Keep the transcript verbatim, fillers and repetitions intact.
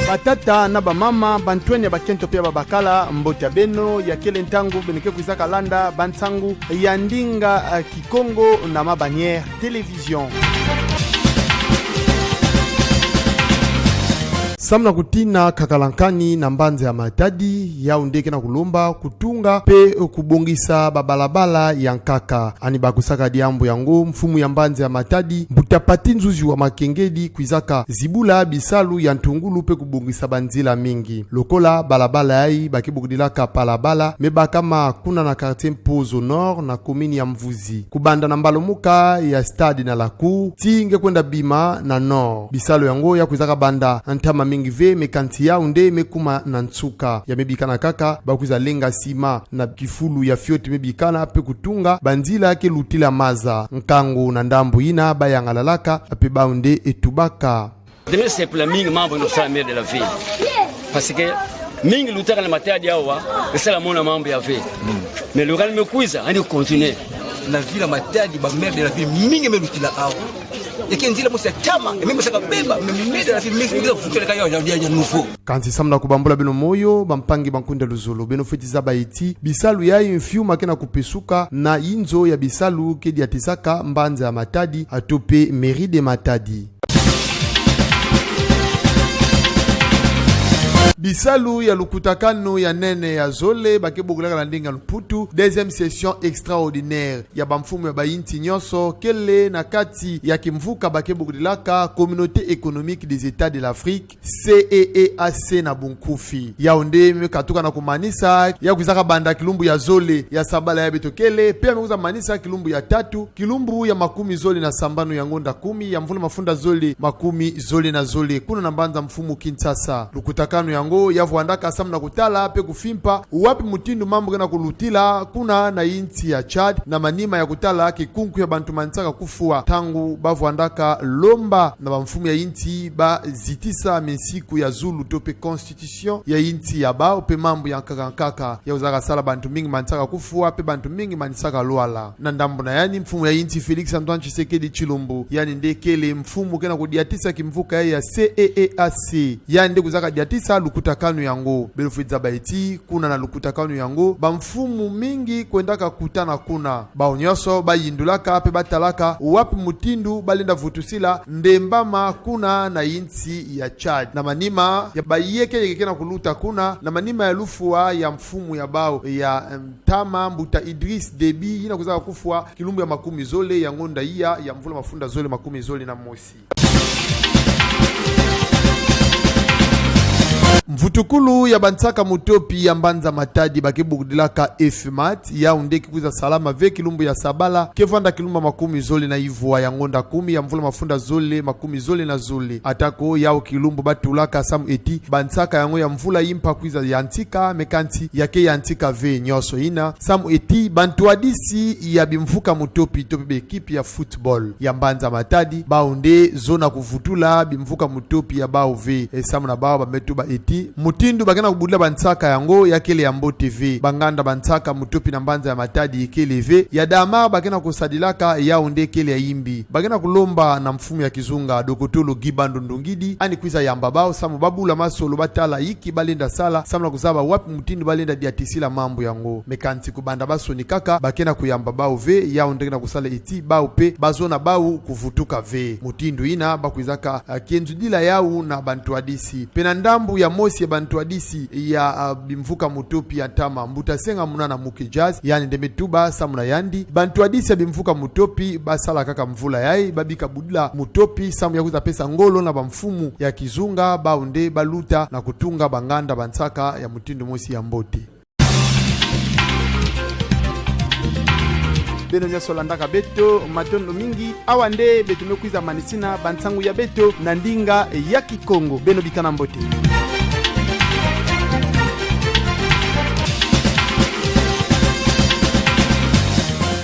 Batata na bamama, bantwenia ya bakento pe ya babakala, mbote ya beno, ya kele ntangu beno ke kwizaka landa bansangu ya ndinga, eh, Kikongo na Ma Bannière Télévision. Samu na kutina kakala nkani na mbanza ya Matadi, yau nde ke na kulomba kutunga pe kubongisa babalabala ya nkaka. Ani bakusaka diambu yango, mfumu ya mbanza ya Matadi, mbuta Pathy Nzuzi wa Makengedi, kwizaka zibula bisalu ya ntungulu pe kubongisa banzila mingi. Lokola balabala yayi ba ke bokidilaka Palabala, me bakama kuna na quartier Mpozo Nord na commune ya Mvuzi. Kubanda na mbalumuka ya Stade na La Cour, tii nge kwenda bima na Nord. Bisalu yango ya kwizaka banda ntama mingi ve, me kansi yau nde me kuma na nsuka. Ya me bikana kaka, ba kwiza lenga sima na kifulu ya fioti me bikana pe kutunga banzila ke lutila maza. Nkangu na ndambu yina ba yangalalaka, pe bau nde e tubaka. Nde me sepela mingi mambu yina kusala maire de la ville. Parce que mingi lutaka na Matadi awa, ke sala mona mambu ya ve. Mais lukani me kwiza, ani continuer. Na ville ya Matadi, ba maire de la ville mingi me lutila awa. Eke nzila mosi ya ntama, e me mosi ya kabeba, mais maire de la ville mingi me kwiza vukela ka ya, ya, ya, ya nouveau. Kansi samu na kubambula beno moyo, bampangi ba nkunde luzolo, beno fweti zaba ti bisalu yayi mfiuma ke na kupesaka na inzo ya bisalu ke diatisaka mbanza ya Matadi, ato pe mairie de Matadi. Bisalu ya lukutakanu ya nene ya zole, ba ke bokilaka na ndinga Mputu deuxième session extraordinaire ya bamfumu ya bayinsi nyonso kele na kati ya kimvuka ba ke bokilaka Communauté économique des États de l'Afrique, C E E A C na bunkufi. Yau nde me katuka na kumanisa, ya kwizaka banda kilumbu ya zole ya sabala yayi beto kele, pe ya me kwiza manisa kilumbu ya tatu, kilumbu ya makumi zole na sambanu ya ngonda kumi ya mvula mafunda zole makumi zole na zole, kuna na mbanza mfumu Kinshasa. Lukutakanu yango ya vwandaka samu na kutala pe kufimpa wapi mutindu mambu ke na kulutila kuna na yinsi ya Tchad, na manima ya kutala kikunku ya bantu manisaka kufwa, ntangu ba vwandaka lomba na bamfumu ya yinsi ba zitisa minsiku ya zulu to pe constitution ya yinsi ya bau, pe mambu ya nkaka nkaka ya kwizaka sala bantu mingi manisaka kufwa, pe bantu mingi manisaka lwala. Na ndambu na yandi, mfumu ya yinsi Félix Antoine Tshisekedi Tshilombo, yandi nde kele mfumu ke na kudiatisa kimvuka ya C E E A C. Yandi nde kwizaka diatisa lukutakanu yango. Beno fweti zaba ti, kuna na lukutakanu yango, bamfumu mingi kwendaka kutana kuna. Bau nyonso ba yindulaka pe ba talaka wapi mutindu ba lenda vutusila ndembama kuna na yinsi ya Tchad. Na manima ya bayekeyeke ke na kuluta kuna, na manima ya lufwa ya mfumu ya bau ya, em, ntama, mbuta Idriss Déby, yina kwizaka kufwa kilumbu ya makumi zole ya ngonda iya ya mvula mafunda zole makumi zole na mosi. Mvutukulu ya bansaka mutopi ya mbanza Matadi ba ke bokudilaka F mat, yau nde ke kwiza salama ve kilumbu ya sabala, ke vwanda kilumbu ya makumi zole na ivwa ya ngonda kumi ya mvula mafunda zole makumi zole na zole. Atako yau kilumbu ba tulaka samu eti bansaka yango ya mvula yi mpa kwiza yantika, me kansi ya ke yantika ve nyonso yina, samu eti bantwadisi ya bimvuka mutopi to pe bekipi ya football ya mbanza Matadi, bau nde zona kuvutula bimvuka mutopi ya bau ve. E, samu na bau ba me tuba eti mutindu ba ke na kubudila bansaka yango ya kele ya mbote ve. Banganda bansaka mutopi na mbanza ya Matadi kele ve. Ya dama ba ke na kusadilaka yau nde kele ya yimbi. Ba ke na kulomba na mfumu ya kizunga, dokotolo Guy Bandu Ndungidi, ani kwiza yamba bau samu ba bula masolo, ba tala inki ba lenda sala samu na kuzaba wapi mutindu ba lenda diatisila mambu yango. Me kansi kubanda ba soni kaka, ba ke na kuyamba bau ve, yau nde ke na kusala eti bau pe ba zona bau kuvutuka ve. Mutindu yina ba kwizaka, ah, kenzudila yau na bantwadisi. Pe na ndambu ya mosi ya bantwadisi ya, ah, bimvuka mutopi ya ntama, mbuta Senga Munana Muke Jazz, yandi nde me tuba samu na yandi bantwadisi ya bimvuka mutopi ba sala kaka mvula yayi, ba bika budila mutopi samu ya kwiza pesa ngolo na bamfumu ya kizunga, bau nde ba luta na kutunga banganda bansaka ya mutindu mosi ya mbote. Beno nyonso landaka beto, matondo mingi. Awa nde beto me kwiza manisina bansangu ya beto na ndinga ya Kikongo. Beno bikana mbote.